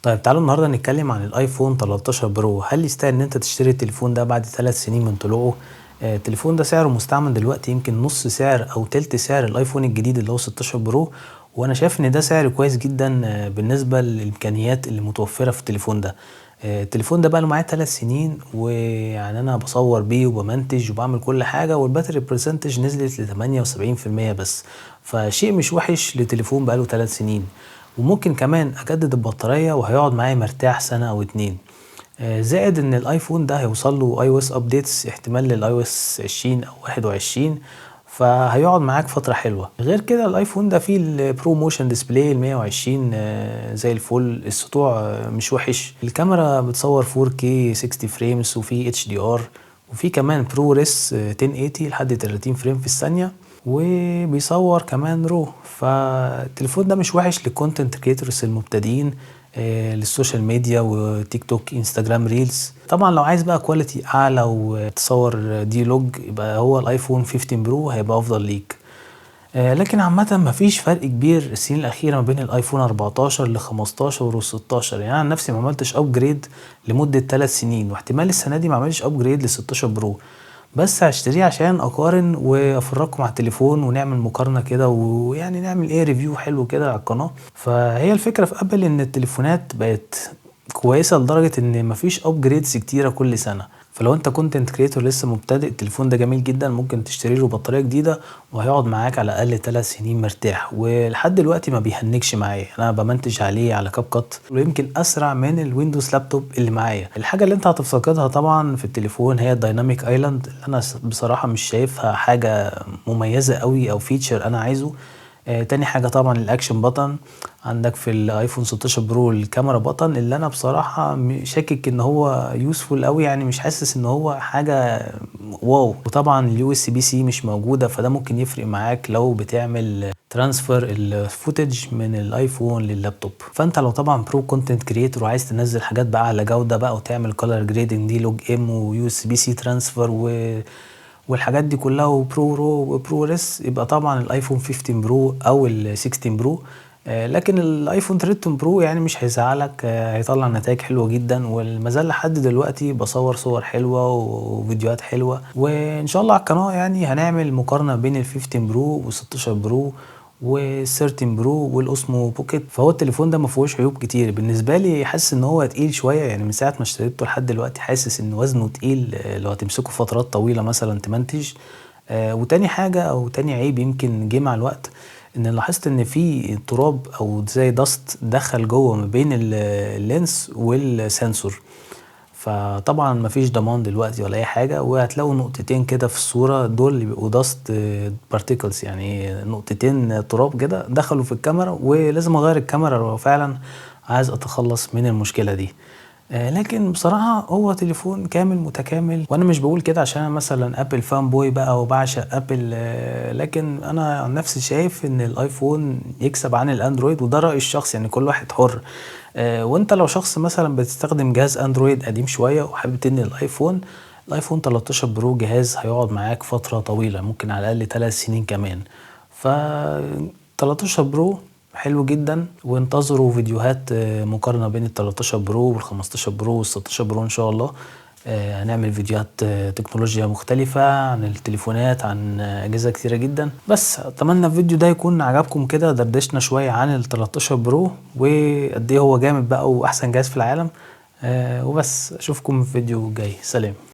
طيب تعالوا النهارده نتكلم عن الايفون 13 Pro. هل يستاهل ان انت تشتري التليفون ده بعد 3 سنين من طلوعه؟ التليفون ده سعره مستعمل دلوقتي يمكن نص سعر او تلت سعر الايفون الجديد اللي هو 16 Pro، وانا شايف ان ده سعر كويس جدا بالنسبة للامكانيات اللي متوفرة في التليفون ده. التليفون ده بقى له معايا 3 سنين، ويعني انا بصور بيه وبمنتج وبعمل كل حاجة، وال battery percentage نزلت ل 78% بس، فشيء مش وحش لتليفون بقاله 3 سنين. وممكن كمان اجدد البطارية وهيقعد معايا مرتاح سنة او 2. زائد ان الايفون ده هيوصل له iOS updates، احتمال لل iOS 20 او 21، فهيقعد معاك فترة حلوة. غير كده الايفون ده فيه ال ProMotion display ال 120، زي الفل، السطوع مش وحش، الكاميرا بتصور 4K 60 frames وفي HDR، وفي كمان ProRes 1080 لحد 30 frame في الثانية، وبيصور كمان RAW. فالتليفون ده مش وحش لل content creators المبتدئين، لل social media وتيك توك، انستجرام reels. طبعا لو عايز بقى quality اعلى وتصور D-Log يبقى هو الايفون 15 Pro هيبقى افضل ليك. لكن عامة مفيش فرق كبير السنين الأخيرة ما بين الايفون 14 ل 15 و 16. يعني أنا عن نفسي ما عملتش upgrade لمدة 3 سنين، واحتمال السنة دي ما اعملش upgrade ل 16 Pro، بس هشتريه عشان اقارن وافرجكم على التليفون ونعمل مقارنة كده، ويعني نعمل ايه review حلو كده على القناة. فهي الفكرة في ابل ان التليفونات بقت كويسة لدرجة ان مفيش upgrades كتيرة كل سنة. فلو انت content creator لسه مبتدئ، التليفون ده جميل جدا، ممكن تشتري له بطارية جديدة وهيقعد معاك على الاقل 3 سنين مرتاح. ولحد دلوقتي ما بيهنكش معايا، انا بمنتج عليه على CapCut ويمكن اسرع من ال Windows laptop اللي معايا. الحاجة اللي انت هتفتقدها طبعا في التليفون هي ال Dynamic Island، اللي انا بصراحة مش شايفها حاجة مميزة قوي او feature انا عايزه. تاني حاجة طبعا ال action button، عندك في الايفون 16 Pro ال camera button اللي انا بصراحة شاكك ان هو useful قوي، يعني مش حاسس ان هو حاجة wow. وطبعا ال USB-C مش موجودة، فده ممكن يفرق معاك لو بتعمل transfer ال footage من الايفون لللابتوب. فانت لو طبعا pro content creator وعايز تنزل حاجات باعلى جودة بقى وتعمل color grading، D-Log M و USB-C transfer والحاجات دي كلها و Pro RAW و ProRes، يبقى طبعا الايفون 15 Pro او ال 16 Pro. لكن الايفون 13 Pro يعني مش هيزعلك، هيطلع نتائج حلوة جدا، والمازال لحد دلوقتي بصور صور حلوة وفيديوهات حلوة. وان شاء الله على القناة يعني هنعمل مقارنة بين ال 15 Pro وال 16 Pro وال 13 Pro وال Osmo Pocket. فهو التليفون ده ما فيهوش عيوب كتير بالنسبة لي، حاسس ان هو تقيل شوية، يعني من ساعة ما اشتريته لحد دلوقتي حاسس ان وزنه تقيل، لو هتمسكه فترات طويلة مثلا تمنتج. وتاني حاجة او تاني عيب يمكن جه مع الوقت، ان لاحظت ان في تراب او زي dust دخل جوه ما بين ال lens وال sensor. فطبعا مفيش ضمان دلوقتي ولا اي حاجة، وهتلاقوا نقطتين كده في الصورة، دول اللي بيبقوا dust particles، يعني نقطتين تراب كده دخلوا في الكاميرا، ولازم اغير الكاميرا لو فعلا عايز اتخلص من المشكلة دي. لكن بصراحة هو تليفون كامل متكامل، وانا مش بقول كده عشان انا مثلا Apple fanboy بقى وبعشق ابل، لكن انا عن نفسي شايف ان الايفون يكسب عن الاندرويد، وده رأيي الشخصي، يعني كل واحد حر. وانت لو شخص مثلا بتستخدم جهاز اندرويد قديم شوية وحابب تنقل الايفون، الايفون 13 Pro جهاز هيقعد معاك فترة طويلة، ممكن على الاقل 3 سنين كمان. ف 13 Pro حلو جدا، وانتظروا فيديوهات مقارنة بين ال 13 Pro وال 15 Pro وال 16 Pro ان شاء الله. هنعمل فيديوهات تكنولوجيا مختلفة عن التليفونات، عن أجهزة كتيرة جدا. بس أتمنى الفيديو ده يكون عجبكم كده، دردشنا شوية عن ال 13 Pro وقد إيه هو جامد بقى وأحسن جهاز في العالم. وبس، أشوفكم في فيديو جاي. سلام.